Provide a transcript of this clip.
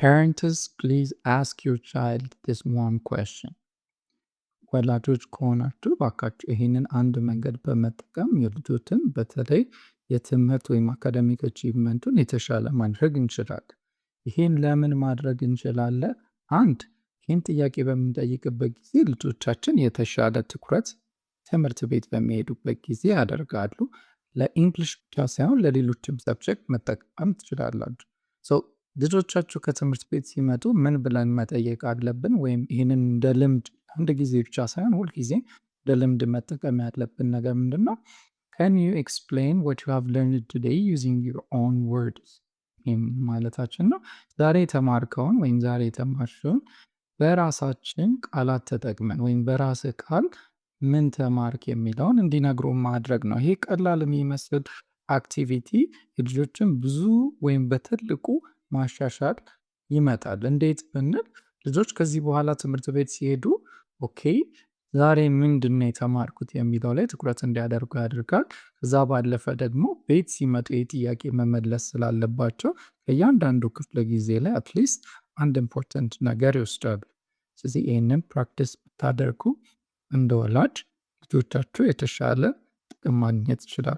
Parents, please ask your child this one question. ወላጆች ከሆናችሁ እባካችሁ ይህንን አንድ መንገድ በመጠቀም የልጆትን በተለይ የትምህርት ወይም academic achievement ኡን የተሻለ ማድረግ እንችላለን። ይህን ለምን ማድረግ እንችላለን? አንድ፣ ይህን ጥያቄ በምንጠይቅበት ጊዜ ልጆቻችን የተሻለ ትኩረት ትምህርት ቤት በሚሄዱበት ጊዜ ያደርጋሉ። ለ English ብቻ ሳይሆን ለሌሎችም subject መጠቀም ትችላላችሁ። So ልጆቻችሁ ከትምህርት ቤት ሲመጡ ምን ብለን መጠየቅ አለብን? ወይም ይህንን እንደ ልምድ አንድ ጊዜ ብቻ ሳይሆን ሁልጊዜ እንደ ልምድ መጠቀም ያለብን ነገር ምንድን ነው? "Can you explain what you have learned today using your own words?" ማለታችን ነው። ዛሬ የተማርከውን ወይም ዛሬ የተማርሽውን በራሳችን ቃላት ተጠቅመን ወይም በራስህ ቃል ምን ተማርክ የሚለውን እንዲነግሩ ማድረግ ነው። ይሄ ቀላል የሚመስል activity የልጆችን ብዙ ወይም በትልቁ ማሻሻል ይመጣል። እንዴት ብንል ልጆች ከዚህ በኋላ ትምህርት ቤት ሲሄዱ okay ዛሬ ምንድነው የተማርኩት የሚለው ላይ ትኩረት እንዲያደርጉ ያደርጋል። ከዛ ባለፈ ደግሞ ቤት ሲመጡ ይህ ጥያቄ መመለስ ስላለባቸው ከእያንዳንዱ ክፍለ ጊዜ ላይ at least አንድ important ነገር ይወስዳሉ። ስለዚህ ይህንን practice ብታደርጉ እንደ ወላጅ ልጆቻችሁ የተሻለ ጥቅም ማግኘት ይችላሉ።